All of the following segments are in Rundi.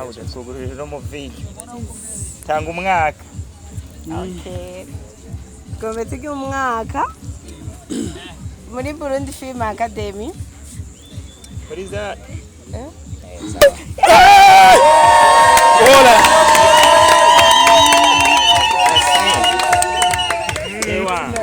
Mabuja twugururije no mu viki tanga umwaka. Okay. Tugomba tugira umwaka muri Burundi Film Academy. Muri za Eh? Hola. Ewa.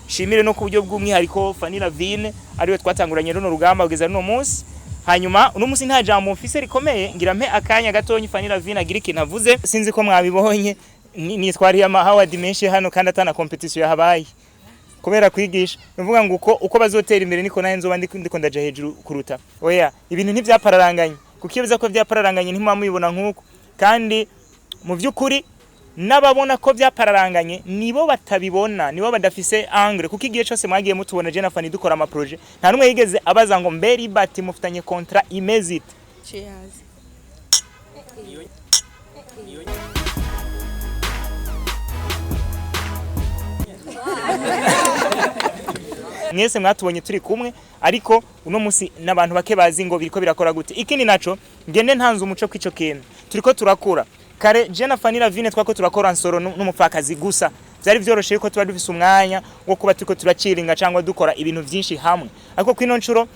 Shimire no ku buryo bw'umwihariko Fanny Lavine ariwe twatanguranye runo rugamba kugeza runo munsi. Hanyuma uno munsi nta jambo mfise rikomeye, ngira mpe akanya gatonyi Fanny Lavine agira ikintu avuze. Sinzi ko mwabibonye, nitwariye ama award menshi hano kandi atana competition yahabaye kubera kwigisha. Nuvuga ngo uko bazotera imbere niko naye nzoba ndiko ndaja hejuru kuruta. Oya, ibintu ntivyapararanganye, kuko iyo biza ko vyapararanganye ntimwa mubibona nkuko. Kandi mu vy'ukuri n'ababona ko vyapararanganye nibo batabibona, nibo badafise angle, kuko igihe cose mwagiye mutubona je na Fanny dukora ama projet, nta numwe yigeze abaza ngo mberi bati mufitanye contrat imeze ite. Cheers. Mwese mwatubonye turi kumwe, ariko uno musi n'abantu bake bazi ngo biriko birakora gute. Ikindi naco, ngende ntanze umuco kw'ico kintu turiko turakura kare. Je na Fanny Lavine twako turakora nsoro n'umupfakazi gusa, vyari vyoroshe yuko tuba dufise umwanya wo kuba turiko turaciringa cyangwa dukora ibintu vyinshi hamwe, ariko kwino ncuro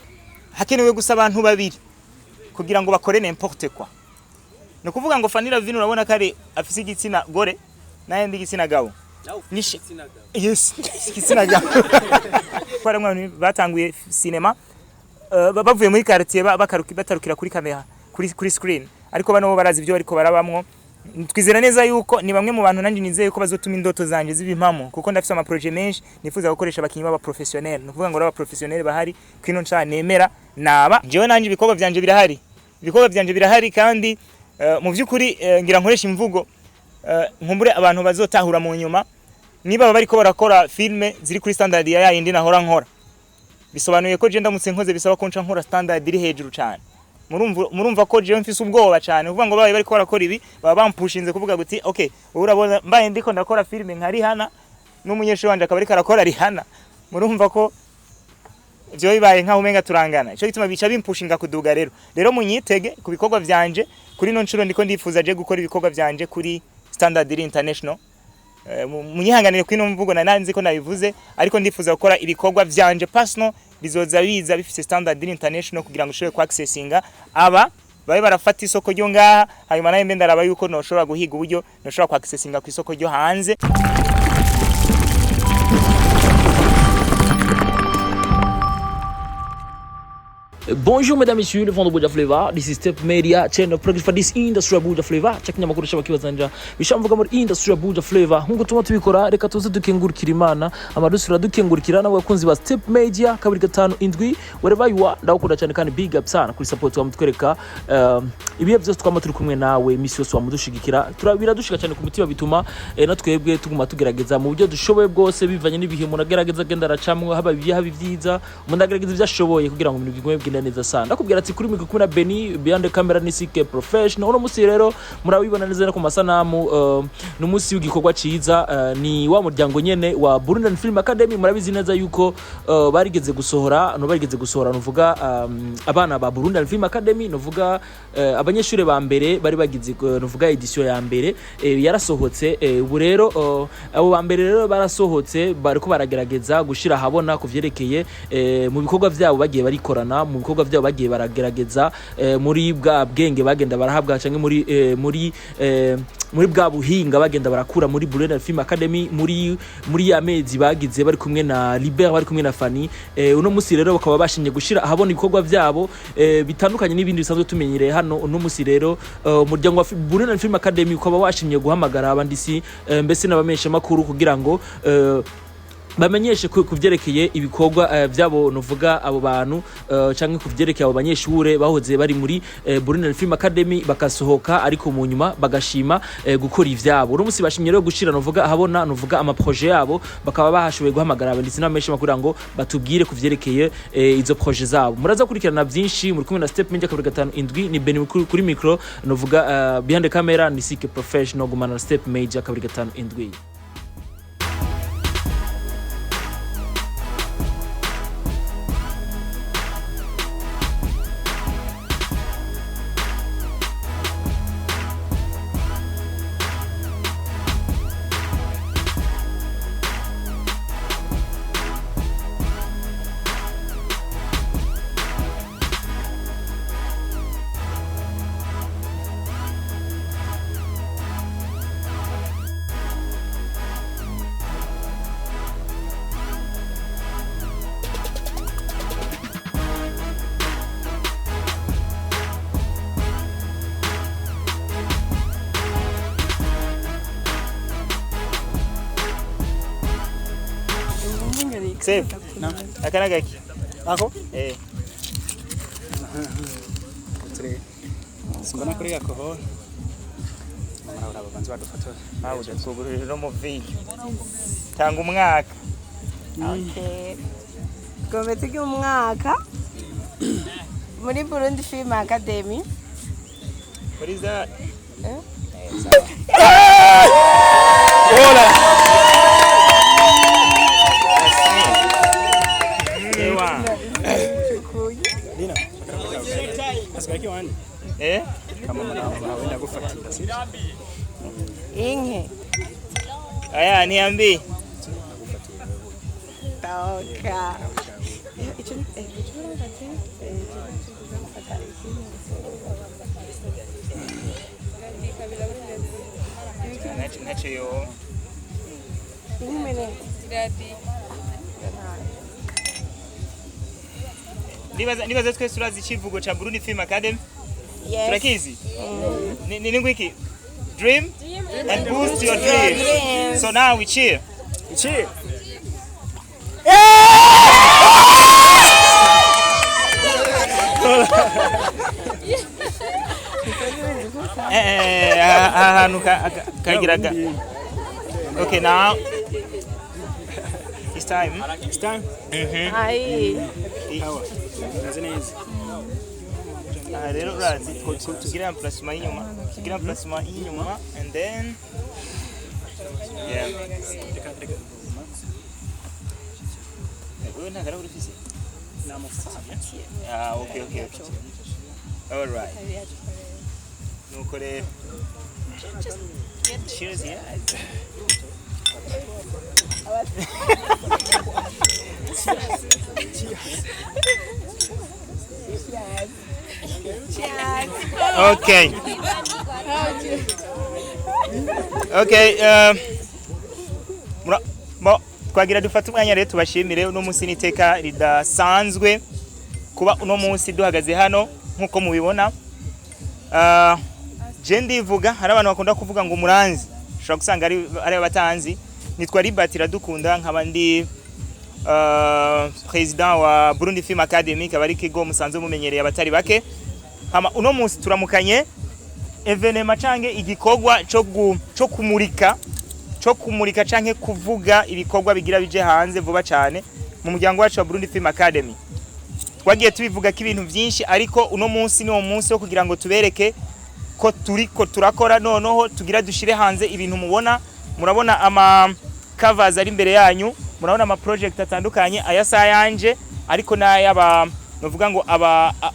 hakenewe gusa abantu babiri kugira ngo bakore n'importe quoi. Ni ukuvuga ngo Fanny Lavine urabona ko ari afise igitsina gore naye ndi igitsina gabo. Yes, igitsina gabo. Ko harimwo abantu batanguye cinema bavuye muri quartier, batarukira kuri kamera, kuri screen, ariko bano bo barazi ibyo bariko barabamwo. Twizera neza yuko ni bamwe mu bantu nanjye nizeye ko bazotuma indoto zanje zibimpamo, kuko ndafise ama projet menshi nifuza gukoresha abakinyi b'aba professionnel. Ni ukuvuga ngo aba professionnel bahari kwino nca nemera naba jewe nanje ibikorwa vyanje birahari, ibikorwa vyanje birahari. Kandi mu vy'ukuri ngira nkoresha imvugo nkumbure abantu bazotahura mu nyuma. Niba bariko barakora filme ziri kuri standard ya yindi nahora nkora, bisobanuye ko je ndamutse nkoze bisaba ko nca nkora standard iri hejuru cyane. Murumva ko jewe mfise ubwoba cyane, kuvuga ngo babaye bariko barakora ibi baba bampushinze kuvuga guti okay, wowe urabona mbaye ndiko ndakora filme nka Rihanna n'umunyeshuri wanje akaba ariko arakora Rihanna, murumva ko ivyo bibaye nkaho umenga turangana. Ico gituma bica bimpushinga kuduga. Rero munyitege ku bikorwa vyanje kuri no ncuro ndiko ndifuza je gukora ibikorwa vyanje kuri standard iri international. Munyihanganire kwino mvugo na nanzi ko nabivuze, ariko ndifuza gukora ibikorwa vyanje personal bizoza biza bifise standard iri international kugira ngo ushobore ku accessinga aba babe barafata isoko ryo ngaha, hanyuma nawe mbe ndaraba yuko noshobora guhiga uburyo noshobora ku accessinga ku isoko ryo hanze. Bonjour mesdames, messieurs, le fond de Buja Flavor. This is Step Media, channel progress for this industry ya Buja Flavor. Check nyamakuru shaba kibazanja. Bishamvuga muri industry ya Buja Flavor. Nkuko tuma tubikora, reka tuze dukengurukira Imana. Amadusura dukengurukira n'abakunzi ba Step Media 257. Wherever you are, ndagukunda cyane kandi big up sana kuri support wa mutwereka. Ibihe byose twama turi kumwe nawe, imisi yose wamudushigikira. Biradushika cyane ku mutima, bituma na twebwe tuguma tugerageza mu buryo dushoboye bwose bivanye n'ibihe umuntu agerageza agenda aracamwo, haba ibihe haba ibyiza, umuntu agerageza ibyo ashoboye kugira ngo ibintu bigume bigende neza sana. Ndakubwira ati kuri mikoro kumwe na Benny, behind the camera ni CK Professional. Uno musi rero murabibona neza ku masanamu, ni umunsi w'igikorwa ciza, ni wa muryango nyene wa Burundian Film Academy. Murabizi neza yuko barigeze gusohora, no barigeze gusohora nuvuga abana ba Burundian Film Academy, nuvuga abanyeshuri ba mbere bari bagize nuvuga edition ya mbere yarasohotse. Ubu rero abo ba mbere rero barasohotse, bariko baragerageza gushira ahabona ku vyerekeye mu bikorwa vyabo bagiye barikorana, mu bikorwa vyabo bagiye baragerageza muri bwa bwenge bagenda barahabwa, canke muri bwa buhinga bagenda barakura muri Burundian Film Academy, muri ya mezi bagize bari kumwe na Libert, bari kumwe na Fanny. Uno musi rero bakaba bashimye gushira ahabona ibikorwa vyabo bitandukanye n'ibindi bisanzwe tumenyereye hano. Uno musi rero umuryango wa Burundian Film Academy ukaba washimye guhamagara abandisi mbese n'abamenyesha makuru kugira ngo bamenyeshe ku vyerekeye ibikorwa vyabo, nuvuga abo bantu canke ku vyerekeye abo banyeshure bahoze bari muri Burundian Film Academy bakasohoka, ariko mu nyuma bagashima gukora ivyabo. Uno musi bashimye rero gushira nuvuga ahabona nuvuga ama projet yabo, bakaba bahashoboye guhamagara abanditsi n'abamenyesha makuru kugira ngo batubwire ku vyerekeye izo projet zabo. Muraza gukurikirana vyinshi muri kumwe na Step Media 257, ni Benny kuri micro, nuvuga behind the camera ni CK Professional. Gumana na Step Media 257. Save. Aka nagaki? Ako? Eh. Turi. Simbona kuri alcohol. Murabura babanza badufotora. Mabuja twugururira no mu vinyo. Tanga umwaka. Okay. Gombe tujye umwaka muri Burundi Film Academy. What is that? Eh? Hola. Ewa. Lina. Asigaye kiwani. Eh? Kama mnawenda gufatira sivyo? Inke. Aya niambi. Toka. Ico ico urafata? Ico gufata Ntacyo ntacyo yo. Inke. Nibaza twese turazi icivugo ca Burundi Film Academy. Yes. Turakizi? Ni ngwiki? Dream and boost your dreams. Dreams. So now we cheer. Cheer. Ahantu kagiraga. Okay, now it's time. It's time. Ai. Power. Meze neza. Aha rero urazi tugira emplacement y'inyuma, tugira emplacement y'inyuma and then yeah. Reka reka. Wewe nta karahuri ufise? Namufatiye. Ah, okay. All right. Nuko rero. Cheers, yeah. Cheers. Okay. Okay, twagira dufate umwanya rero tubashimire. Uno munsi n'iteka ridasanzwe kuba uno munsi duhagaze hano nkuko mubibona. Je ndivuga hari abantu bakunda kuvuga ngo muranzi, ushobora gusanga ari abatanzi. Nitwa Libert Iradukunda, nkaba ndi president wa Burundi Film Academy, kaba ari ikigo musanzwe mumenyereye abatari bake. Hama uno munsi turamukanye événement canke igikorwa co kumurika canke kuvuga ibikorwa bigira bije hanze vuba cane mu muryango wacu wa Burundi Film Academy. Twagiye tubivuga ko ibintu vyinshi, ariko uno munsi ni uwo munsi wo kugira ngo tubereke ko turiko turakora, noneho tugira dushire hanze ibintu mubona. Murabona ama covers ari imbere yanyu, murabona ama project atandukanye, aya sayanje ariko n'ayaba novuga ngo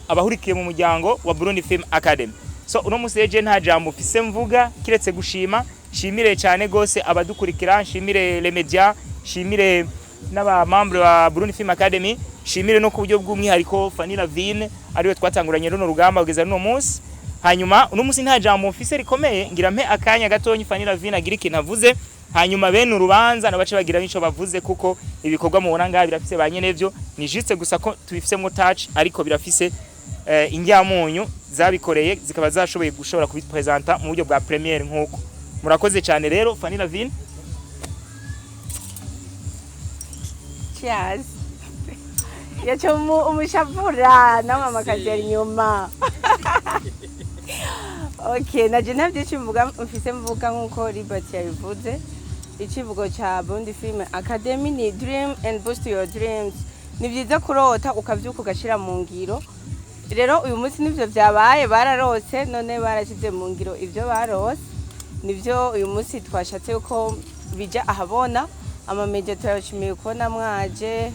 abahurikiye mu muryango wa Burundi Film Academy. So uno munsi rero je nta jambo mfise mvuga kiretse gushima. Nshimire cyane gose abadukurikira, nshimire les médias, nshimire n'aba membre wa Burundi Film Academy, nshimire no ku buryo bw'umwihariko Fanny Lavine ariwe twatanguranye runo rugamba kugeza runo munsi. Hanyuma uno munsi nta jambo mfise rikomeye, ngira mpe akanya gatonyi Fanny Lavine agira ikintu avuze, hanyuma bene urubanza nabace bagira nico bavuze, kuko ibikorwa mubona ngaha birafise ba nyenevyo. Ni juste gusa ko tubifisemo touch, ariko birafise injyamunyu zabikoreye zikaba zashoboye gushobora kubipresenta mu buryo bwa première nkuko murakoze cyane. Rero Fanny Lavine. Cheers. Yaco umushavura na mama akagera inyuma. Okay, naje nta byinshi mvuga mfise mvuga nkuko Libert yabivuze. Ikivugo ca Burundi Film Academy ni "Dream and boost your dreams". Ni byiza kurota ukavyuka ugashira mu ngiro. Rero uyu munsi nivyo vyabaye, bararose none barashize mu ngiro ivyo barose. Nivyo uyu munsi twashatse ko bija ahabona. Amamedia turabashimiye kubona mwaje,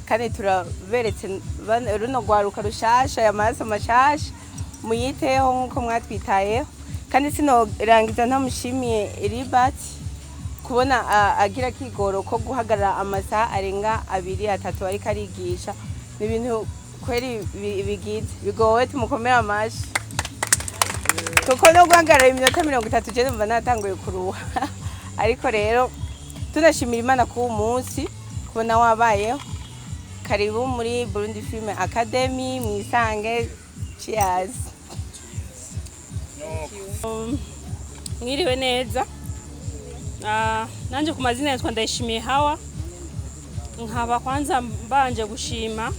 kandi turaberetse runo rwaruka rushasha, aya maraso mashasha muyiteho nk'uko mwatwitayeho. Kandi sinorangiza ntamushimiye Libert kubona agira akigoro ko guhagarara amasaha arenga 2, 3 ariko arigisha. Ni ibintu kweri bigize bigowe, tumukomere amashi, kuko no guhagarara iminota 30 je numva natanguye kuruha. Ariko rero tunashimira Imana k'uwu munsi kubona wabayeho. Karibu muri Burundi Film Academy, mwisange. Cheers. Mwiriwe neza. Nanje ku mazina yitwa Ndayishimiye Hawa. Nkaba kwanza mbanje gushima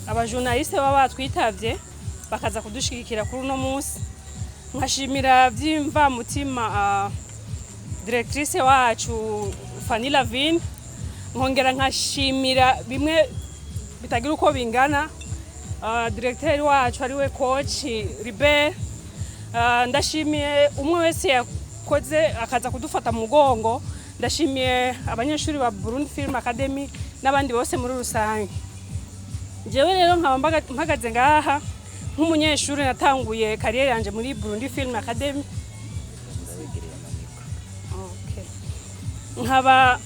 abajournaliste baba batwitavye bakaza kudushigikira kuri uno munsi, nkashimira by'imvamutima directrice wacu Fanny Lavine, nkongera nkashimira bimwe bitagira uko bingana directeur wacu ariwe coach Libert. Ndashimiye umwe wese yakoze akaza kudufata mu mugongo. Ndashimiye abanyeshuri ba Burundi Film Academy n'abandi bose muri rusange. Jewe rero nkaba mpagaze ngaha nk'umunyeshuri natanguye carrière yanje muri Burundi Film Academy. Okay. Nkaba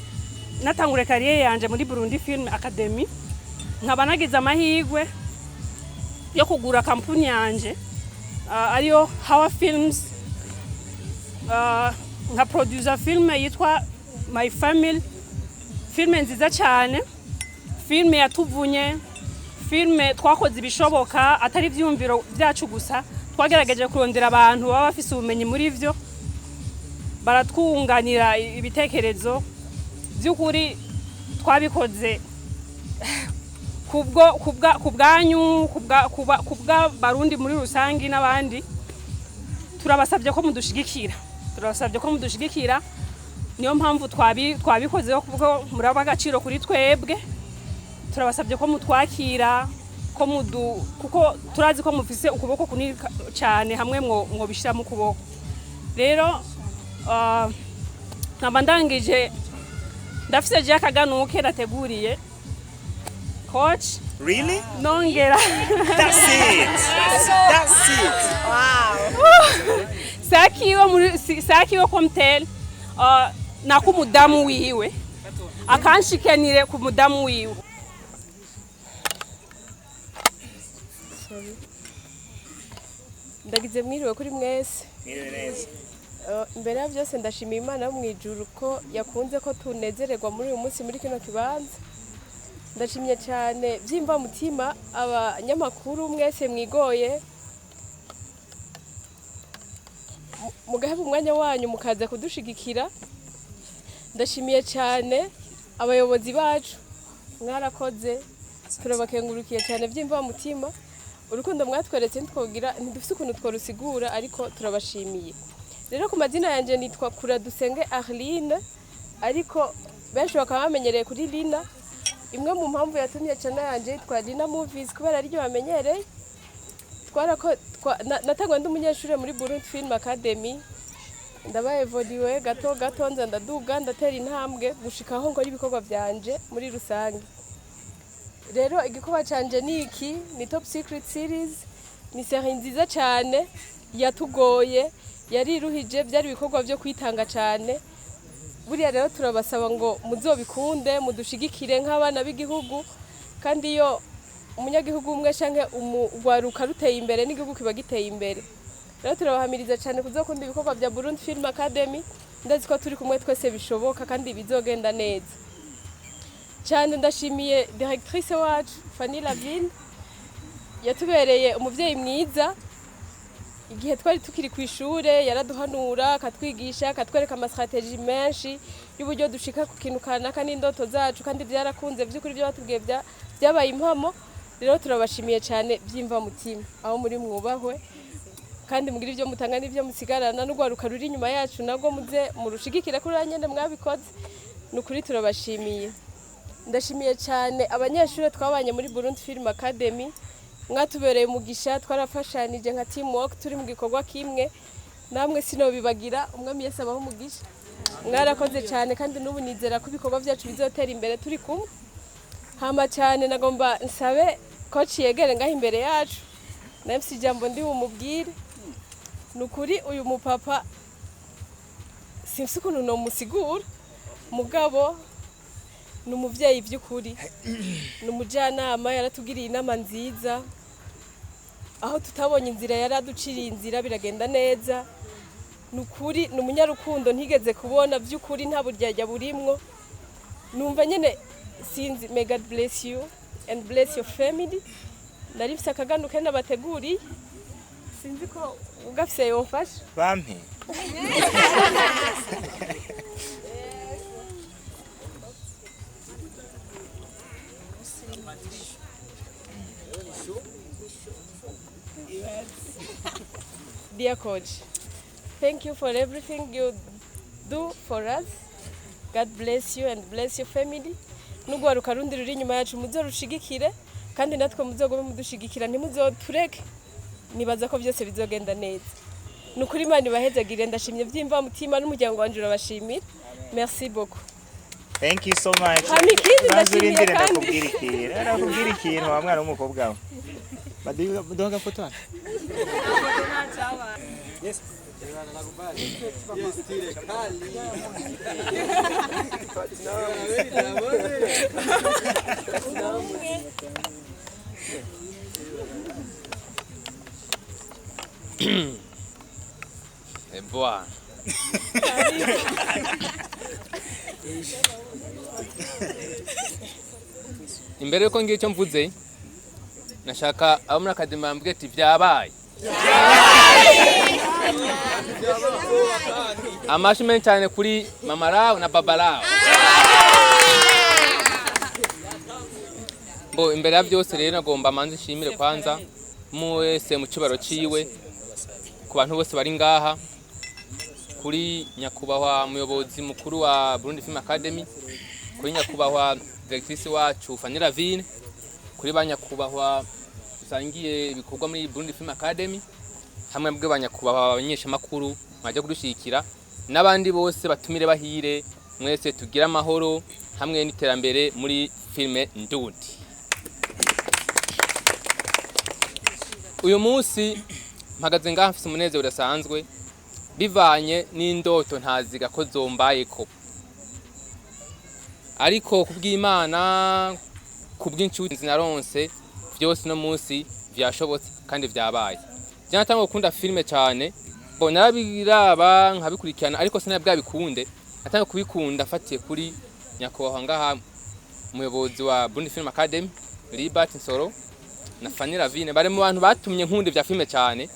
natanguriye carrière yanje muri Burundi Film Academy, nkaba nagize amahirwe yo kugura kampuni yanje ariyo Hawa Films, nka producer film yitwa My Family, filme nziza cyane, filme yatuvunye, filme twakoze ibishoboka atari ibyumviro byacu gusa. Twagerageje kurondera abantu baba bafise ubumenyi muri byo, baratwunganira ibitekerezo. By'ukuri twabikoze kubwo kubwa kubwanyu, kubwa Barundi muri rusangi n'abandi. Turabasabye ko mudushigikira, turabasabye ko mudushigikira. Niyo mpamvu twabikoze, kubwo muraba agaciro kuri twebwe. Turabasabye ko mutwakira, ko mudu kuko turazi ko mufise ukuboko kunini cyane hamwe mwo bishyira mu kuboko. Rero nkaba ndangije, ndafise je akaganuke nateguriye coach. Really? Nongera That's it. That's it. Sakiwe muri sakiwe komtel nakumudamu wiwe akanshikanire ku mudamu wiwe. Ndagize mwiriwe kuri mwese. Mwiriwe neza. Imbere ya byose ndashimiye Imana yo mu ijuru ko yakunze ko tunezererwa muri uyu munsi muri kino kibanza. Ndashimye cyane by'imvamutima abanyamakuru mwese mwigoye mugaheba umwanya wanyu mukaza kudushigikira. Ndashimiye cyane abayobozi bacu, mwarakoze, turabakengurukiye cyane by'imvamutima. Urukundo mwatweretse ntitwogira, ntidufise ukuntu tworusigura, ariko turabashimiye. Rero ku mazina yanjye nitwa Kuradusenge Arline, ariko benshi bakaba bamenyereye kuri Lina. Imwe mu mpamvu yatumye channel yanjye yitwa Lina Movies kubera ariryo bamenyereye. Natangwa ndi umunyeshuri muri Burundi Film Academy, ndabaye evolué gato gato, nza ndaduga, ndatera intambwe gushika aho nkora ibikorwa byanje muri rusange. Rero igikorwa canje ni iki, ni Top Secret Series, ni série nziza cyane yatugoye, yariruhije, byari ibikorwa byo kwitanga cyane. Buriya rero turabasaba ngo muzobikunde, mudushigikire nk'abana b'igihugu, kandi iyo umunyagihugu umwe canke umugwaruka ruteye imbere n'igihugu kiba giteye imbere. Rero turabahamiriza cyane kuzokunda ibikorwa bya Burundi Film Academy. Ndazi ko turi kumwe twese bishoboka kandi bizogenda neza cyane. Ndashimiye directrice wacu Fanny Lavine, yatubereye umuvyeyi mwiza igihe twari tukiri ku ishure. Yaraduhanura, akatwigisha, akatwereka amastratégie menshi y'uburyo dushika ku kintu kanaka n'indoto zacu, kandi byarakunze by'ukuri, ibyo batubwiye byabaye impamo. Rero turabashimiye cyane by'imvamutima, aho muri mwubahwe, kandi mugire ibyo mutanga n'ibyo musigarana, n'urwaruka ruri inyuma yacu nabwo muze murushigikire kuri nyene mwabikoze. Ni ukuri turabashimiye. Ndashimiye cyane abanyeshuri twabanye muri Burundi Film Academy, mwatubereye umugisha, twarafashanije nka teamwork turi mu gikorwa kimwe namwe, sinobibagira. Umwami Yesu abaho umugisha, mwarakoze cyane, kandi n'ubu nizera ko ibikorwa byacu bizotera imbere turi kumwe. Hama cyane nagomba nsabe coach yegere ngaho imbere yacu, nawe mfise ijambo ndi bumubwire. Ni ukuri uyu mupapa simfise ukuntu nomusigura, mugabo ni umuvyeyi by'ukuri, ni umujyanama, yaratugiriye inama nziza aho tutabonye inzira, yaraduciriye inzira biragenda neza. Ni ukuri ni umunyarukundo ntigeze kubona by'ukuri, nta buryarya burimwo. Numva nyene sinzi. May God bless you and bless your family. Nari mfise akaganuke nabateguriye, sinzi ko ugafise yomfasha. Bampe. Dear coach, thank you for everything you do for us. God bless you and bless your family. N'urwaruka rundi ruri inyuma yacu muzorushigikire, kandi natwe muzogume mudushigikira, ntimuzotureke. Nibaza ko byose bizogenda neza. Ni ukuri, Imana ibahezagire. Ndashimye by'imvamutima, n'umuryango wanje urabashimira. Merci beaucoup. Thank you so much. Hama ikindi Banza ndashimiye urindire, kandi ndakubwira ikintu, ndakubwira ikintu wa mwana w'umukobwa we. Baduha agafoto hano. Yes. Bwana. Imbere yuko ngira icyo mvuze, nashaka abo muri academy bambwira ati vyabaye. Amashi menshi cyane kuri mama Rawo na baba Rawo. Bo imbere ya byose rero nagomba manze nshimire kwanza mu wese mu cibaro ciwe, ku bantu bose bari ngaha, kuri nyakubahwa muyobozi mukuru wa Burundi Film Academy, kuri nyakubahwa directrice wacu Fanny Ravine, kuri ba nyakubahwa dusangiye ibikorwa muri Burundi Film Academy, hamwe bwe ba nyakubahwa abamenyeshamakuru mwaje kudushigikira, n'abandi bose batumire bahire mwese. Tugira amahoro hamwe n'iterambere muri filme ndundi. Uyu munsi mpagaze ngaha mfise umunezero udasanzwe bivanye n'indoto ntaziga ko zombayeko, ariko kubw'Imana, kubw'inshuti naronse, vyose no munsi vyashobotse kandi vyabaye. Natangwa gukunda filime cyane, bo narabiraba nkabikurikirana, ariko sinari bwabikunde. Natangwa kubikunda mfatiye kuri nyakubahwa ngaha umuyobozi wa Burundi Film Academy, Libert Nsoro, na Fanny Ravine. Bari mu bantu batumye nkunda vya filime cyane.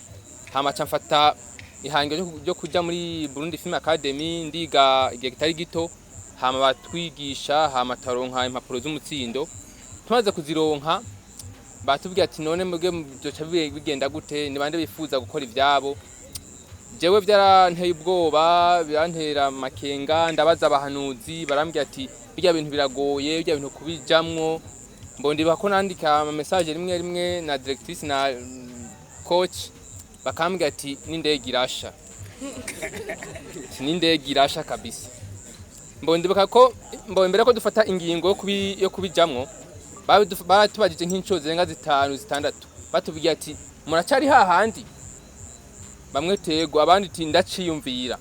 Hama ca mfata ihangiro ryo kuja muri Burundi Film Academy, ndiga igihe kitari gito. Hama batwigisha, hama taronka impapuro z'umutsindo. Tumaze kuzironka, batubwiye ati: "None mwebwe byoca bigenda gute? Ni bande bifuza gukora ivyabo?" Jewe byaranteye ubwoba, birantera amakenga. Ndabaza abahanuzi, barambwira ati: "Birya bintu biragoye, birya bintu kubijamwo." Mbondiba ko nandika ama message rimwe rimwe na directrice na coach, bakambwira ati: "N'indege irasha." Ati: "N'indege irasha kabisa." Mbondibuka ko mbo imbere ko dufata ingingo yo kubijamwo, baratubajije nk'inshuro zirenga zitanu, zitandatu, batubwiye ati: "Muracari hahandi?" Bamwe tego, abandi ati: "Ndaciyumvira."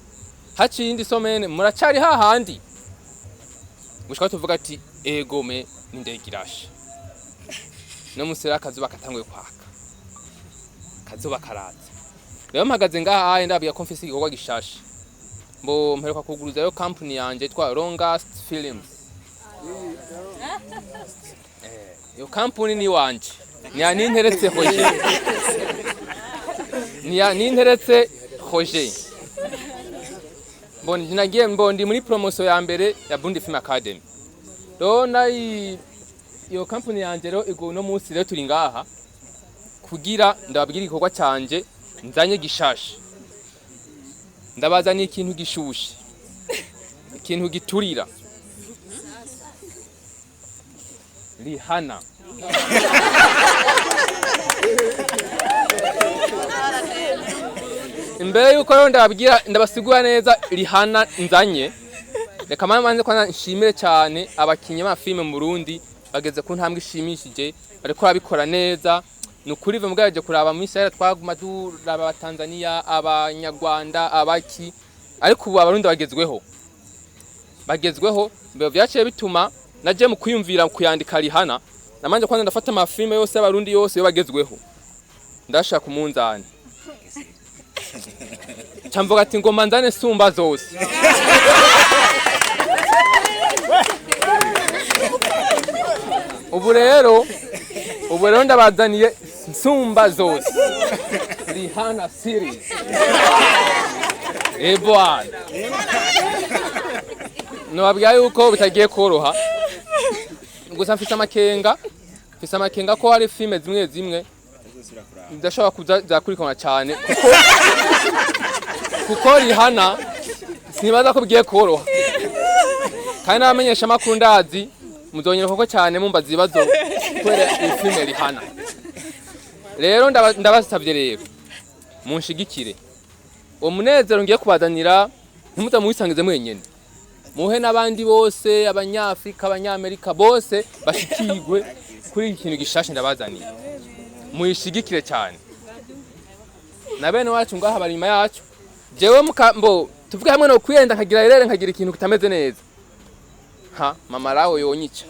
Haciye indi semaine: "Muracari hahandi?" Gushika tuvuga ati: "Ego me, n'indege irasha." No musi rero akazuba katanguye kwaka, akazuba karaza. Rero mpagaze ngaha aye ndabwira ko mfise igikorwa gishasha. Mbo mperuka kuguruza rero company yanje yitwa Longast Films. Iyo company ni wanje, ni Ninteretse Roger, ni ya Ninteretse Roger. Mbona nagiye, mbo ndi muri promotion ya mbere ya Burundi Film Academy. Rero nayi iyo company yanje rero igo no munsi rero turi ngaha kugira ndababwira igikorwa canje nzanye gishasha. Ndabazaniye ikintu gishushe, ikintu giturira, Rihana. Imbere yuko rero ndababwira, ndabasigura neza Rihana nzanye, reka manze kwanza nshimire cyane abakinyi ba filime mu Burundi. Bageze ku ntambwe ishimishije, bariko babikora neza. Ni ukuri mugerageje kuraba mu Israel, twaguma duraba abatanzania, abanyarwanda, abaki, ariko ubu Abarundi bagezweho, bagezweho. Mbere vyaciye bituma naje mu kwiyumvira kuyandika Rihana, namanje kwanza ndafata amafilme yose y'Abarundi yose yo bagezweho, ndashaka umunzani, camvuga ati: "Ngoma nzane sumba zose." Ubu rero ndabazaniye nsumba zose, Rihana series. Bwana, nobabwira yuko bitagiye koroha. Gusa mfise amakenga ko hari filime zimwe zimwe Ndashobora kuza zakurikirana cyane kuko Rihana sinibaza ko bigiye koroha, kandi n'abamenyesha amakuru ndazi muzongera koko cyane mumbaza ibibazo kubera iyi filime Rihana. Rero ndabasabye rero munshigikire uwo munezero ngiye kubazanira, ntimuze muwisangize mwenyene, muhe n'abandi bose, Abanyafrika, Abanyamerika bose bashikirwe kuri iki kintu gishasha ndabazaniye. Muyishigikire cyane na bene wacu ngaha bari inyuma yacu. Jewe mbo tuvuge hamwe no kwiyenda nkagira irere, nkagira ikintu kitameze neza, ha mama rawo yonyica,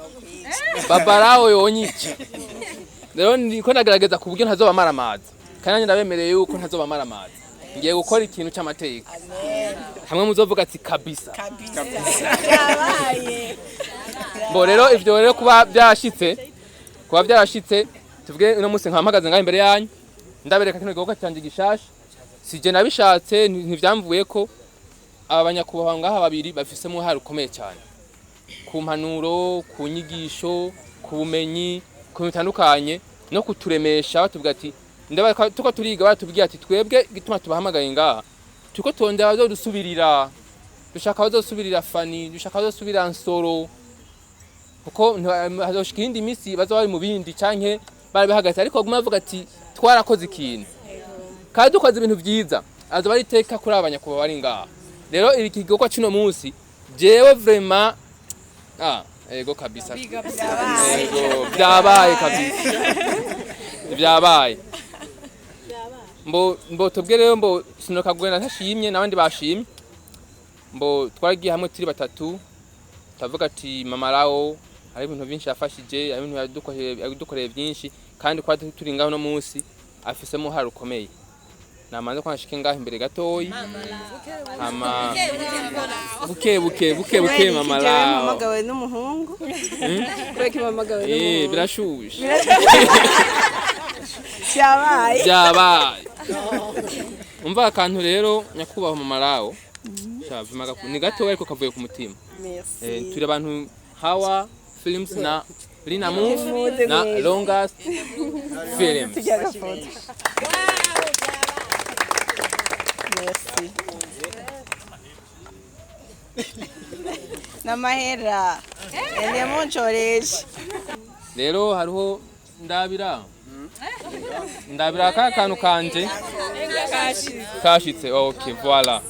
baba rawo yonyica. Rero ndiko ndagerageza ku buryo ntazoba maramaza, kandi nanjye ndabemereye yuko ntazoba maramaza. Ngiye gukora ikintu cy'amateka hamwe muzovuga ati kabisa. Bo rero ivyo rero kuba byarashitse, tuvuge uno munsi nkampagaze ngaho imbere yanyu ndabereka kino gikorwa cyanjye gishasha, sije nabishatse, ntivyamvuye ko aba banyakubahwa ngaha babiri bafisemo uruhare rukomeye cyane ku mpanuro, ku nyigisho, ku bumenyi, ku bintu bitandukanye, no kuturemesha batubwira ati ndaba tuko turiga, batubwira ati twebwe gituma tubahamagaye ngaha, turiko turondera abazodusubirira, dushaka abazosubirira Fani, dushaka abazosubirira Nsoro, kuko hazoshika iyindi misi bazoba bari mu bindi canke bari bahagaze, ariko baguma bavuga ati twarakoze ikintu kandi dukoze ibintu vyiza, azoba ari iteka kuri aba banyakubahwa bari ngaha. Rero iki gikorwa c'uno munsi jewe vraiment, ego kabisa, ego byabaye kabisa, byabaye. Mbo tubwe rero mbo sinokagwenda ntashimye n'abandi bashimye. Mbo twaragiye hamwe turi batatu, tavuga ati mama Rawo hari ibintu byinshi yafashije, hari ibintu yadukoreye byinshi, kandi kwa turi ngaho no munsi afisemo uruhare rukomeye. Namanze ko nashike ngaho imbere gatoyi, hama buke buke buke buke mama Jewe Rawo. mpamagawe n'umuhungu, kubera ko mpamagawe n'umuhungu. Birashushe. Cyabaye. Byabaye. Umva akantu rero, nyakubahwa mama Rawo, ni gato ariko kavuye ku mutima. Merci. Turi abantu Hawa Films na Lina Move Muze na mwese. Longast Films. Tujya agafoto. Merci. N'amahera ene muncoreshe. Rero hariho ndabira ka kantu kanje kashitse. Okay, voilà.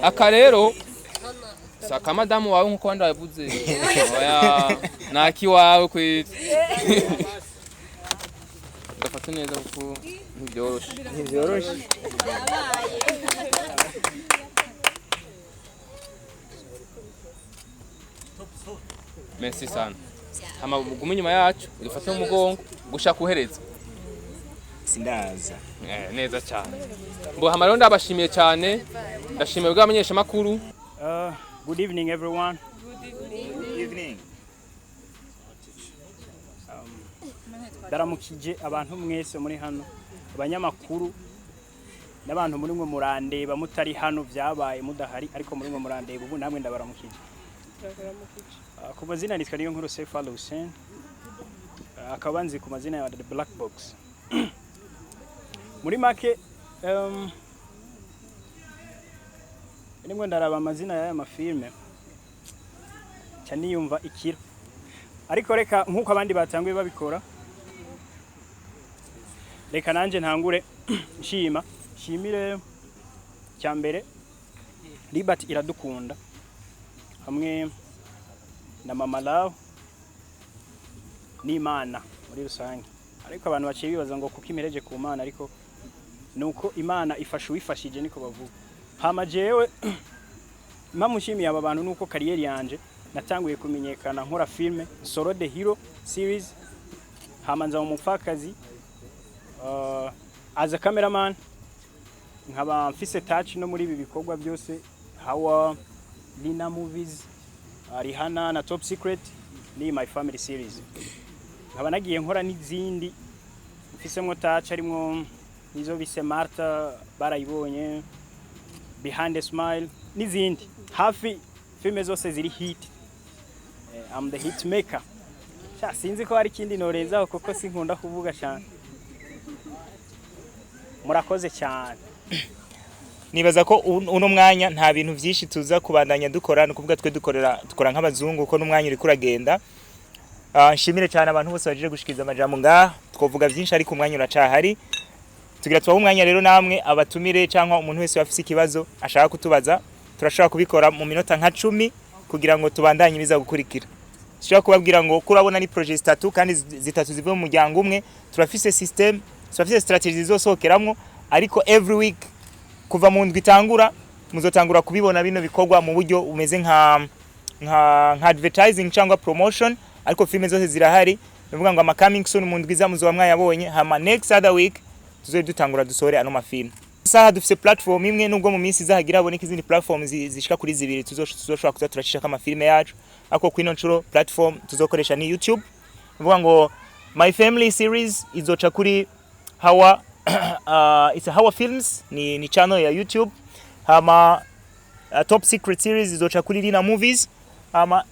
Aka rero saka madamu wawe nkuko abandi babivuze, oya naki wawe kweli, gafate neza kuko ntibyoroshe. Ntibyoroshe. Merci sana. Hama ugume inyuma yacu udufate mu mugongo gushaka uhereza. Sindaza. Neza cyane. Mbo hama rero ndabashimiye cyane, ndashimiye bw'abamenyeshamakuru. Good evening, everyone. Evening. Ndaramukije abantu mwese muri hano, abanyamakuru n'abantu muri mwe murandeba mutari hano, byabaye mudahari ariko muri mwe murandeba ubu, namwe ndabaramukije. Ku mazina nitwa Niyo Nkuru Sefa Hussein, akaba nzi ku mazina ya The Black Box. Muri make, nimwe ndaraba amazina y'aya mafilme ca niyumva ikiro, ariko reka nk'uko abandi batanguye babikora, reka nanjye ntangure nshima, nshimire cya mbere Liberty Iradukunda hamwe na Mama Love n'Imana muri rusange. Ariko abantu baciye bibaza ngo kuko imereje ku Mana, ariko nuko Imana ifasha uwifashije, niko bavuga. Hama jewe impamvu nshimiye aba bantu nuko carrière yanje natanguye kumenyekana nkora filme Solo the Hero series, hama nza mu mupfakazi as a cameraman, nkaba mfise touch no muri ibi bikorwa byose, Hawa, Lina Movies, Rihanna na Top Secret ni My Family series. Nkaba nagiye nkora n'izindi mfisemwo touch, harimwo nizo bise Martha barayibonye, Behind the Smile n'izindi. Hafi filme zose ziri hit. I'm the hit maker. Sha sinzi ko hari ikindi norezaho kuko sinkunda kuvuga cyane. Murakoze cyane. Nibaza ko uno mwanya nta bintu byinshi tuza kubandanya dukora, ni ukuvuga twe dukorera, dukora nk'abazungu, ko n'umwanya uriko uragenda. Nshimire cyane abantu bose baje gushikiriza amajambo ngaha. Twovuga byinshi ariko umwanya uracahari. Tugira tubahe umwanya rero namwe abatumire, cyangwa umuntu wese wafise ikibazo ashaka kutubaza, turashobora kubikora mu minota nka 10 kugira ngo tubandanye ibiza gukurikira. Dushobora kubabwira ngo ko urabona ni projet zitatu kandi zitatu zivuye mu muryango umwe. Turafise system, turafise strategy zizosohokeramwo, ariko every week kuva mu ndwi itangura muzotangura kubibona bino bikorwa mu buryo bumeze nka advertising cyangwa promotion, ariko filime zose zirahari. Bivuga ngo ama coming soon mu ndwi iza muzoba mwayabonye, hama next other week tuzobe dutangura dusohore ano mafilme. Saha dufise platform imwe, nubwo mu minsi izahagira haboneka izindi platform zishika kuri zibiri tuzoshobora kuza turacishako amafilme yacu, ariko kwino nshuro platform tuzokoresha ni YouTube. Bivuga ngo My Family series izoca kuri Hawa, it's a Hawa Films, ni channel ya YouTube. Hama Top Secret series izoca kuri Lina Movies. Hama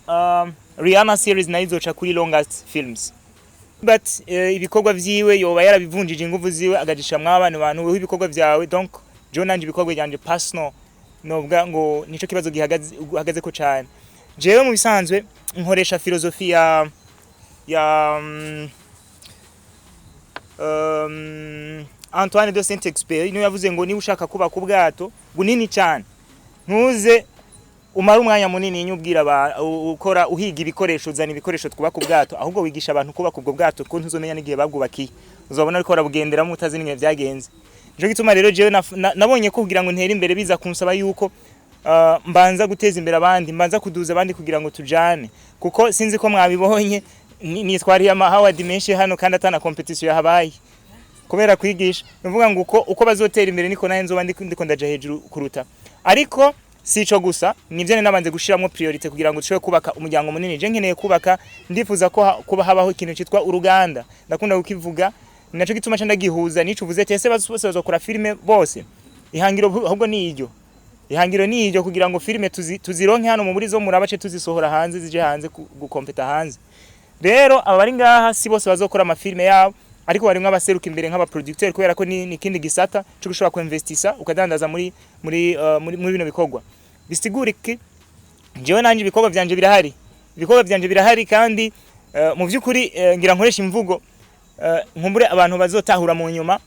Rihanna series nayo izoca kuri Longest Films. But ibikorwa vyiwe yoba yarabivunjije inguvu ziwe agajisha mw'abana bantu. Wewe ibikorwa vyawe, donc jewe nanje ibikorwa byanje personal, novuga ngo nico kibazo gihagaze uhagaze ko cyane. Jewe mu bisanzwe nkoresha filozofi ya Antoine de Saint-Exupéry, niwe yavuze ngo niba ushaka kubaka ubwato bunini cyane, ntuze umara umwanya munini nyubwira ukora uhiga ibikoresho, uzana ibikoresho twubaka ubwato, ahubwo wigisha abantu kubaka ubwo bwato, kuko ntuzomenya n'igihe babwubakiye, uzabona ariko barabugenderamo utazi n'ingene vyagenze. Nico gituma rero jewe nabonye ko kugira ngo ntere imbere biza kunsaba yuko mbanza guteza imbere abandi, mbanza kuduza abandi kugira ngo tujane, kuko sinzi ko mwabibonye, nitwariye ama award menshi hano kandi atana competition yahabaye kubera kwigisha. Nuvuga ngo uko bazotera imbere niko naye nzoba ndiko ndaja hejuru kuruta. Ariko si ico gusa, nivyo nabanze gushiramwo priorité kugira ngo dushobore kubaka umuryango munini. Je nkeneye kubaka, ndifuza ko kuba habaho ikintu citwa uruganda, ndakunda kukivuga. Ni naco gituma ca ndagihuza nico uvuze ati ese bose bazokora filime bose? Ihangiro ahubwo ni iryo, ihangiro ni iryo, kugira ngo filime tuzironke hano mu muri zo murabace tuzisohora hanze, zije hanze gukompeta hanze. Rero aba bari ngaha si bose bazokora amafilime yabo, ariko barimwo abaseruka imbere nk'abaproducteur, kubera ko ni ikindi gisata cyo gushobora kuinvestisa ukadandaza muri bino bikorwa. Bisigura iki? Jewe nanje ibikorwa vyanje birahari, ibikorwa vyanje birahari, kandi mu vy'ukuri ngira nkoresha imvugo nkumbure abantu bazotahura mu nyuma.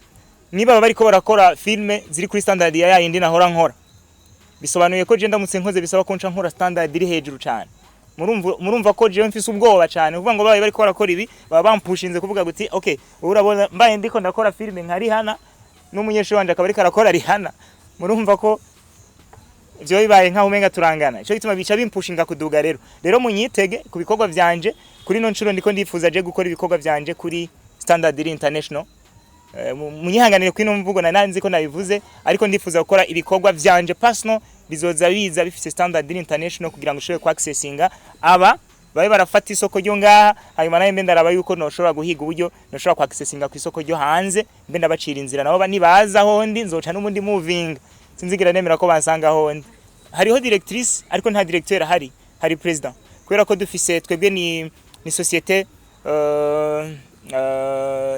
Niba baba bariko barakora filme ziri kuri standard ya yayindi nahora nkora, bisobanuye ko je ndamutse nkoze bisaba ko nca nkora standard iri hejuru cyane. Murumva ko jewe mfise ubwoba cyane kuvuga ngo babaye bariko barakora ibi, baba bampushinze kuvuga guti okay, wowe urabona mbaye ndiko ndakora filme nka Rihanna n'umunyeshuri wanje akaba ariko arakora Rihanna, murumva ko ivyo bibaye nkaho umenga turangana. Ico gituma bica bimpushinga kuduga. Rero munyitege ku bikorwa vyanje. Kuri no nshuro ndiko ndifuza je gukora ibikorwa vyanje kuri standard iri international. Munyihanganire kuri ino mvugo, na nzi ko nabivuze, ariko ndifuza gukora ibikorwa vyanje personal bizoza biza bifise standard iri international, kugira ngo ushobore ku accessinga aba babe barafata isoko ryo ngaha, hanyuma nawe mbe ndaraba yuko noshobora guhiga uburyo noshobora ku accessinga ku isoko ryo hanze, mbe ndabacira inzira nabo nibaza aho ndi nzoca n'ubundi moving. Sinzigira nemera ko bansanga aho ndi. Hariho directrice ariko nta directeur ahari, hari president, kubera ko dufise twebwe ni société,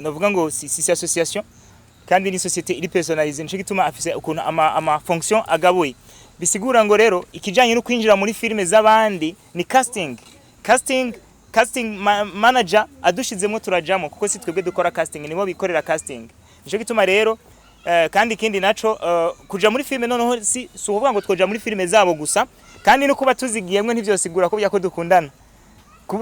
novuga ngo si association, kandi ni société iri personnalisée. Nico gituma afise ukuntu ama fonction agabuye. Bisigura ngo rero ikijanye no kwinjira muri filime z'abandi ni casting manager adushizemo turajamo, kuko si twebwe dukora casting, nibo bikorera casting. Nico gituma rero kandi ikindi naco, kuja muri filime noneho si ukuvuga ngo twoja muri filime zabo gusa, kandi no kuba tuzigiyemwe ntivyosigura ko byako dukundana.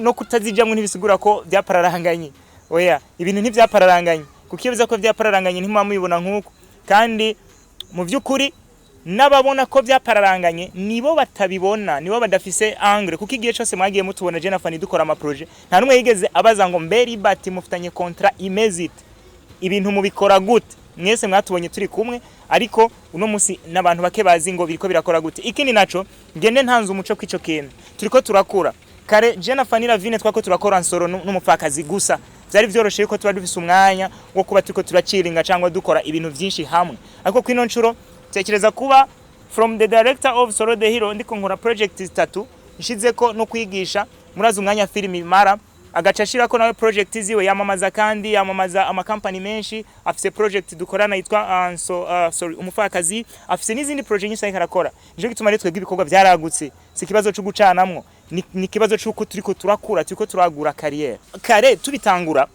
No kutazijamwe ntibisigura ko byapararanganye. Oya, ibintu ntivyapararanganye, kuko iyo biza ko vyapararanganye ntimuba mubibona nk'uko. Kandi mu by'ukuri n'ababona ko byapararanganye nibo batabibona, nibo badafise angle, kuko igihe cyose mwagiye mutubona je na Fanny dukora ama projet, nta numwe yigeze abaza ngo mberi bati mufitanye contrat imeze ite, ibintu mubikora gute? Mwese mwatubonye turi kumwe, ariko uno musi n'abantu bake bazi ngo biriko birakora gute. Ikindi naco, ngende ntanze umuco kw'ico kintu, turiko turakura. Kare je na Fanny Lavine twako turakora Nsoro n'umupfakazi gusa, byari vyoroshe yuko tuba dufise umwanya wo kuba turiko turaciringa cyangwa dukora ibintu vyinshi hamwe, ariko kwino nshuro tekereza kuba from the director of Solo the Hero ndiko nkora project zitatu, nshizeko no kwigisha. Murazi umwanya film imara. Agaca ashirako nawe project ziwe, yamamaza kandi yamamaza amakampani menshi. Afise project dukorana yitwa so, sorry, Umupfakazi. Afise n'izindi project nyinshi ariko arakora. Nico gituma rero twebwe ibikorwa byaragutse, si ikibazo cyo gucanamwo, ni ikibazo c'uko turiko turakura, turiko turagura carrière. Kare tubitangura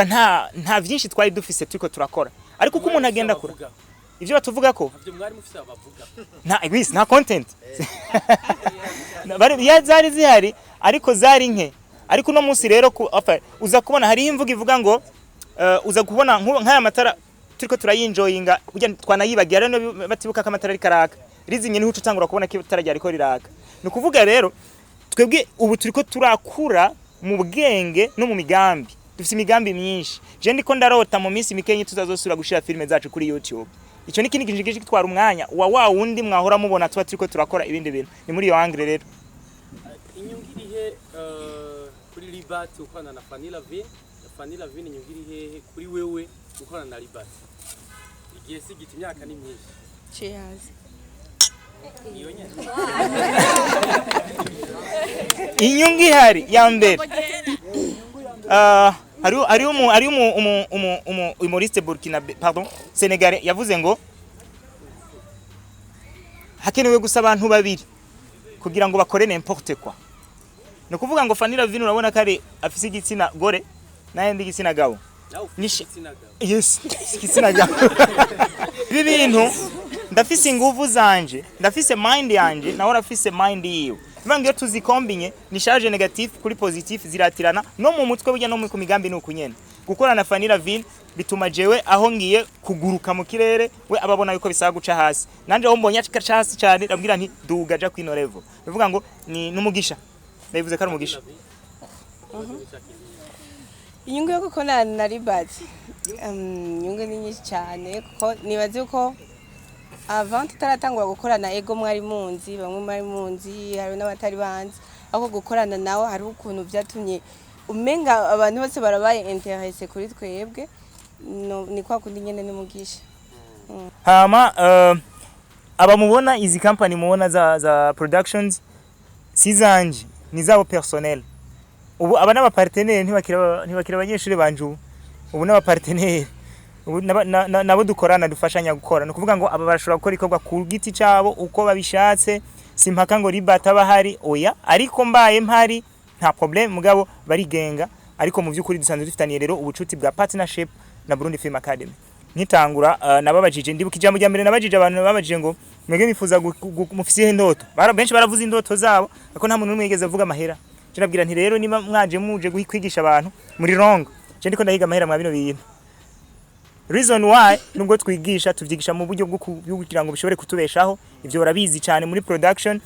nta vyinshi twari dufise turiko turakora, ariko uko umuntu agenda akura, ivyo batuvuga ko Ntabyo mwari mufise abavuga. Nta wisi, nta content. Bari ya zari zihari, ariko zari nke. Ariko uno munsi rero enfin, uza kubona hariho imvugo ivuga ngo uza kubona nk'aya matara turiko turayinjoyinga burya twanayibagira rero, batibuka ko amatara ariko araka, rizimye niho uca utangura kubona ko itara ryariko riraka. Ni ukuvuga rero twebwe ubu turiko turakura mu bwenge no mu migambi. Dufise imigambi myinshi. Je ndiko ndarota mu minsi mikeyi tutazosubira gushira filime zacu kuri YouTube. Ico ni ikindi kintu gitwara umwanya wa wundi mwahora mubona tuba turiko turakora ibindi bintu. Ni muri iyo angle rero. Inyungu irihe kuri Libert gukorana na Fanny Lavine? Fanny Lavine, inyungu iri hehe kuri wewe gukorana na Libert? Igihe si gito, imyaka ni myinshi. Cheers. Iyo nyene. Inyungu ihari ya mbere, hariho umu humoriste Burkina, pardon, Senegalais yavuze ngo hakenewe gusa abantu babiri kugira ngo bakore n'importe quoi. Ni ukuvuga ngo Fanny Lavine urabona ko ari afise igitsina gore naye ndi igitsina gabo. Nawe ufite igitsina gabo. Yes, igitsina gabo. Ibi bintu ndafise inguvu zanje, ndafise mind yanje, nawe arafise mind yiwe. Bivuga ngo iyo tuzikombinye ni charge négative kuri positif, ziratirana no mu mutwe burya, no mu ku migambi ni uku nyene. Gukorana na Fanny Lavine bituma jewe aho ngiye kuguruka mu kirere, we ababona yuko bisaba guca hasi. Nanje aho mbonye aca hasi cyane, ndabwira nti duga ja kwino level. Bivuga ngo ni numugisha. Ndabivuze ko ari umugisha. Inyungu yo gukorana na Libert, inyungu ni nyinshi cyane, kuko nibaze ko avant tutaratangura gukorana, ego mwari munzi, bamwe mwari munzi, hari n'abatari banzi, ariko gukorana nawe hari ukuntu byatumye umenga abantu bose barabaye intéressé kuri twebwe. No, ni kwa kundi nyene n'umugisha. Hama aba mubona izi company mubona za productions si zanje, ni zabo personnel. Ubu aba n'aba partenaire, ntibakira abanyeshuri banje. Ubu n'aba partenaire, ubu nabo dukorana, dufashanya gukora. Ni ukuvuga ngo aba barashobora gukora ikorwa ku giti cyabo uko babishatse. Simpaka ngo riba ataba hari, oya, ariko mbaye mpari nta problème, mugabo barigenga. Ariko mu by'ukuri dusanzwe dufitaniye rero ubucuti bwa partnership na Burundi Film Academy. Nkitangura nababajije, ndibuka ijambo rya mbere nabajije abantu, babajije ngo mwebwe mifuza mufise iyihe ndoto? Benshi baravuze indoto zabo, ariko nta muntu n'umwe yigeze avuga amahera. Je nabwira nti rero niba mwaje muje kwigisha abantu muri wrong, je ndiko ndahiga amahera mwa bino bintu. Reason why, nubwo twigisha, tuvyigisha mu buryo bwo kugira ngo bishobore kutubeshaho. Ivyo barabizi cyane muri production,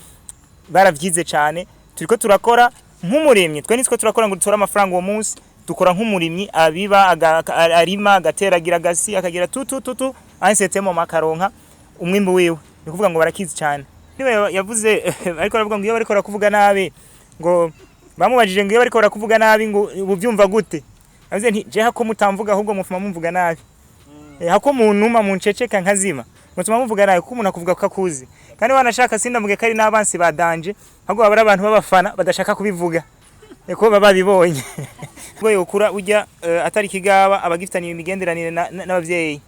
baravyize cyane. Turiko turakora nk'umurimyi, twe nitwe turakora ngo dutore amafaranga uwo munsi. Dukora nk'umurimyi abiba, arima, agateragira agasi, akagira tu tu tu tu ansetemo makaronka umwimbu wiwe. Ni kuvuga ngo barakizi cyane. Niwe yavuze, ariko aravuga ngo iyo bariko barakuvuga nabi, ngo bamubajije ngo iyo bariko barakuvuga nabi ngo ubu byumva gute? Avuze nti je hako mutamvuga, ahubwo mufuma mumvuga nabi. Hako munuma munceceka nkazima, mutuma muvuga nabi, kuko umuntu akuvuga ko akuzi. Kandi wanashaka sindamuge ko ari n'abansi ba danje, ahubwo baba ari abantu b'abafana badashaka kubivuga ko baba babibonye. Ubwo yokura ujya atari kigaba, abagifitaniye imigenderanire n'abavyeyi,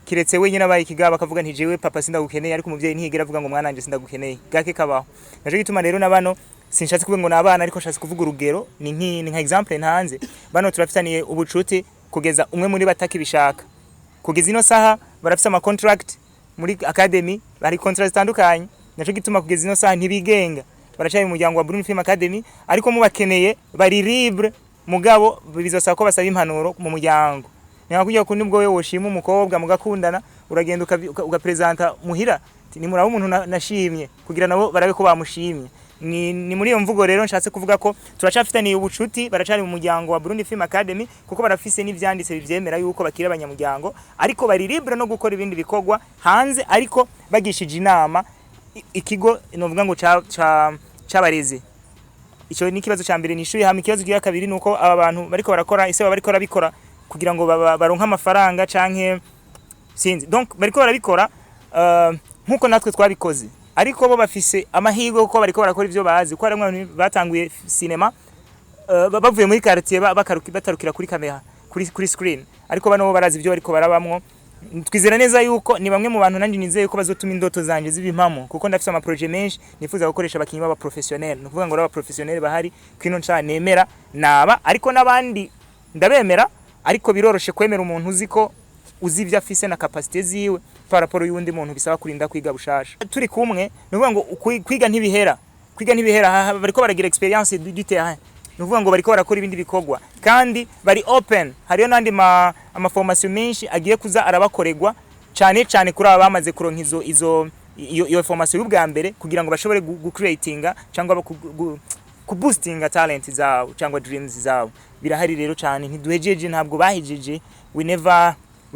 kiretse wenyine abaye ikigaba akavuga nti jewe papa sindagukeneye. Ariko umuvyeyi ntiyigera avuga ngo mwana wanje sindagukeneye, gake kabaho. Naco gituma rero na bano sinshatse kuvuga ngo ni abana, ariko nshatse kuvuga urugero, ni nka example ntanze. Bano turafitaniye ubucuti kugeza umwe muri batakibishaka. Kugeza ino saha barafise ama contract muri academy, bari contract zitandukanye. Naco gituma kugeza ino saha ntibigenga, baracari mu muryango wa Burundi Film Academy, ariko mubakeneye bari libre, mugabo bizosaba ko basaba impanuro mu muryango. Ni nka kujya kundi ubwo wewe woshima umukobwa mugakundana, uragenda ugapresenta muhira, ati, nimuraba umuntu nashimye, kugira nabo barabe ko bamushimye. Ni muri iyo mvugo rero nshatse kuvuga ko turacafitaniye ubucuti, baracari mu muryango wa Burundi Film Academy, kuko barafise n'ivyanditse bivyemera yuko bakiri abanyamuryango, ariko bari libre no gukora ibindi bikorwa hanze, ariko bagishije inama ikigo novuga ngo ca ca cabareze. Ico ni ikibazo ca mbere nishuye. Hama ikibazo kigira kabiri nuko aba bantu bariko barakora, ese baba bariko barabikora kugira ngo baronke amafaranga canke sinzi? Donc bariko barabikora nkuko natwe twabikoze, ariko bo bafise amahirwe kuko bariko barakora ivyo bazi, kuko harimwo abantu batanguye cinema. Bavuye muri quartier, batarukira kuri kamera, kuri screen, ariko bano bo barazi ibyo bariko barabamwo. Twizera neza yuko ni bamwe mu bantu nanjye nizeye ko bazotuma indoto zanje ziba impamo, kuko ndafise ama projet menshi nifuza gukoresha abakinyi b'aba professionnel. Ni ukuvuga ngo aba professionnel bahari kino nca nemera naba, ariko n'abandi ndabemera, ariko biroroshe kwemera umuntu uzi ko uzi ibyo afise na capacité ziwe par rapport y'uwundi muntu bisaba kurinda kwiga bushasha. Turi kumwe, ni ukuvuga ngo kwiga ntibihera, kwiga ntibihera. Bariko baragira expérience du terrain, ni ukuvuga ngo bariko barakora ibindi bikorwa kandi bari open. Hariyo n'andi ama formation menshi agiye kuza arabakorerwa, cyane cyane kuri aba bamaze kuronka izo izo iyo, iyo formation y'ubwa mbere, kugira ngo bashobore gu creatinga cyangwa kuboostinga talent zabo cyangwa dreams zabo. Birahari rero cyane, ntiduhejeje, ntabwo bahejeje. We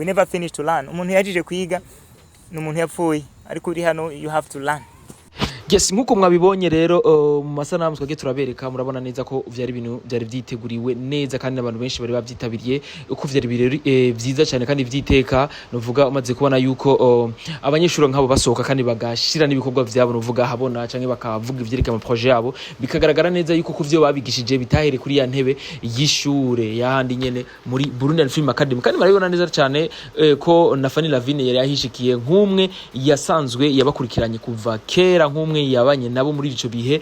never finish to learn. Umuntu yahejeje kwiga ni umuntu yapfuye, ariko uri hano, you have to learn. Yes, nkuko mwabibonye rero, mu masanamu twagiye turabereka, murabona neza ko vyari ibintu byari vyiteguriwe neza kandi n'abantu benshi bari bavyitabiriye, uko vyari birori vyiza cyane kandi vyiteka. Nuvuga umaze kubona yuko abanyeshuri nk'abo basohoka kandi bagashira n'ibikorwa vyabo, nuvuga habona canke bakavuga ivyerekeye ama projet yabo, bikagaragara neza yuko ku vyo babigishije bitahere kuri ya ntebe y'ishure yahandi nyene muri Burundian Film Academy. Kandi murabibona neza cyane ko na Fanny Lavine yari yahishikiye nk'umwe yasanzwe yabakurikiranye kuva kera, nk'umwe yabanye nabo muri ico bihe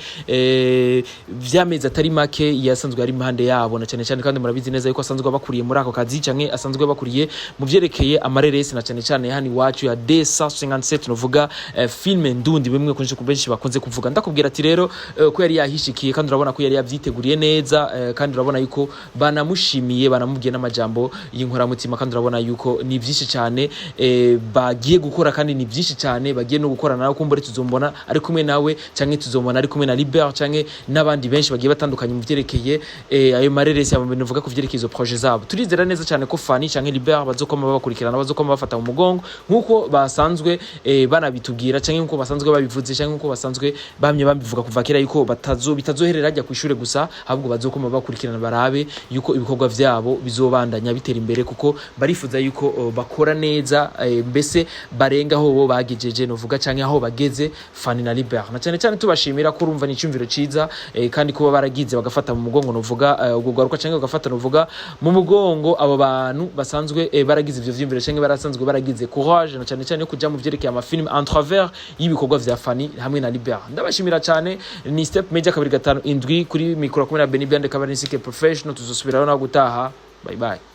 vy'amezi atari make yasanzwe ari impande yabo, na cyane cyane kandi murabizi neza yuko asanzwe abakuriye muri ako kazi canke asanzwe abakuriye mu vyerekeye amareresi, na cyane cyane hano iwacu ya D157, novuga filme ndundi, bimwe kunje benshi bakunze kuvuga. Ndakubwira ati rero ko yari yahishikiye kandi urabona ko yari yavyiteguriye neza, kandi urabona yuko banamushimiye, banamubwiye n'amajambo y'inkoramutima, kandi urabona yuko ni byinshi cyane bagiye gukora, kandi ni byinshi cyane bagiye no gukorana nawe. Kumbure tuzombona ari kumwe nawe, canke tuzomubona ari kumwe na Libert canke n'abandi benshi bagiye batandukanye mu vyerekeye ayo mareresi abo bintu, vuga ku vyerekeye izo projet zabo. Turizera neza cyane ko Fanny canke Libert bazokoma babakurikirana, bazokoma bafata mu mugongo nkuko basanzwe banabitubwira, canke nkuko basanzwe babivuze, canke nkuko basanzwe bamye babivuga kuva kera, yuko batazo bitazoherera hajya kw'ishure gusa, ahubwo bazokoma bakurikirana barabe yuko ibikorwa vyabo bizobandanya bitera imbere, kuko barifuza yuko bakora neza, mbese barenga aho bo bagejeje, novuga canke aho bageze Fanny na Libert. Na cyane cyane tubashimira ko urumva ni icyumviro ciza, kandi kuba baragize bagafata mu mugongo, novuga ubwo gwaruka, canke bagafata, novuga, mu mugongo abo bantu basanzwe baragize ivyo vyumviro canke barasanzwe baragize courage, na cyane cyane yo kuja mu vyerekeye amafilm en travers y'ibikorwa vya Fanny hamwe na Libert. Ndabashimira cyane. Ni Step Media 257 kuri mikoro, kumwe na Benny Bande Kabanisike Professional. Tuzosubiraho naho gutaha. Bye bye.